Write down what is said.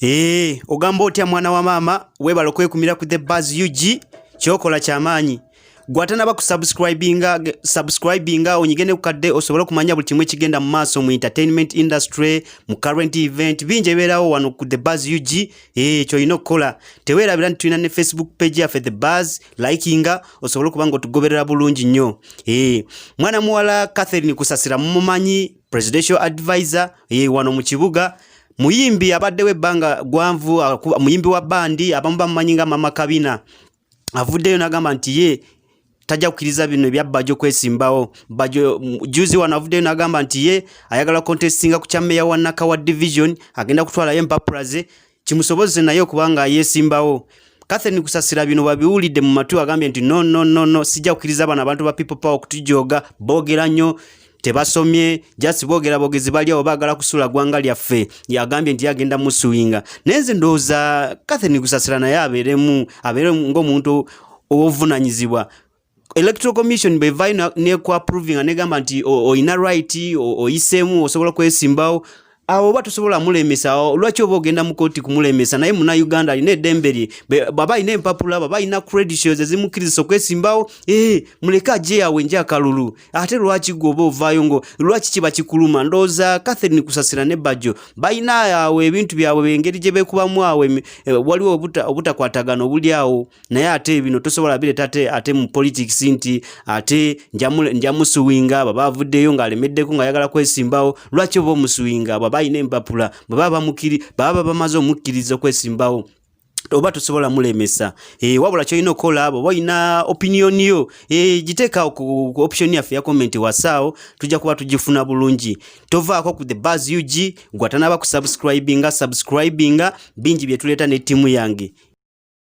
Ee, ogamba otya mwana wa maama? Weebale okwekumira ku The Buzz UG, kyokola kyamaanyi. Gwe atanaba kusubscribinga, subscribinga onyige ne kukadde osobole okumanya buli kimu ekigenda mu maaso mu entertainment industry, mu current event, bingi ebibeerawo wano ku The Buzz UG. Ee, kyolina okukola. Teweerabira nti tulina ne Facebook page yaffe The Buzz, likinga osobole okuba nga otugoberera bulungi nnyo. Ee, mwana muwala Catherine Kusasira mumumanyi, presidential advisor, ee, wano mu kibuga. Muyimbi abaddewo ebbanga gwanvu, muyimbi wa bandi, abamu bamumanyi nga Mama Kabina. Avuddeyo n'agamba nti ye tajja kukkiriza bino ebya Bajjo kwesimbawo. Bajjo juzi wano avuddeyo n'agamba nti ye ayagala contestinga ku kya meya wa Nakawa division, agenda kutwalayo empapula ze kimusobozese naye okuba nga yeesimbawo. Catherine Kusasira bino babiwulidde mu matu, agambye nti no, no, no, no, sijja kukkiriza bano abantu ba People Power okutujooga, boogera nnyo, tebasomye, just boogera boogezi, bali awo baagala kusuula ggwanga lyaffe. Yagambye nti yagenda musuwinga, naye nze ndowooza Catherine Kusasira naye abeeremu, abeere ng'omuntu ow'obuvunanyizibwa. Electoral Commission bwevaayo neku-approvinga negamba nti oyina right, oyiseemu, osobola kwesimbawo, awo oba tosobola mulemesa. Lwaki oba ogenda mu kooti kumulemesa? Naye Munnayuganda alina eddembe lye. Bw'aba alina empapula, bw'aba alina credentials ezimukkirizisa okwesimbawo, ee, muleke ajje awenje akalulu. Ate lwaki gwe oba ovaayo ngo lwaki kiba kikuluma? Ndowooza Catherine Kusasira ne Bajjo balina awo ebintu byabwe, engeri gye beekubamu awo, waliwo obutakwatagana obuli awo. Naye ate bino tosobola bireeta ate mu politics nti ate njamusuwinga. Baba avuddeyo ng'alemeddeko ng'ayagala kwesimbawo, lwaki oba omusuwinga? Bw'aba alina empapula, bw'aba bamukiri, baba bamaze omukkiriza okwesimbawo, oba tosobola mulemesa. E, wabula kyolina okukola, bw'oba olina opinion yo, e, giteeka ku option yaffe ya comment wasaawo, tujja kuba tugifuna bulungi. Tovaako ku The Buzz UG. Gwe atanaba kusubscribinga, subscribinga, bingi bye tuleeta ne ttiimu yange.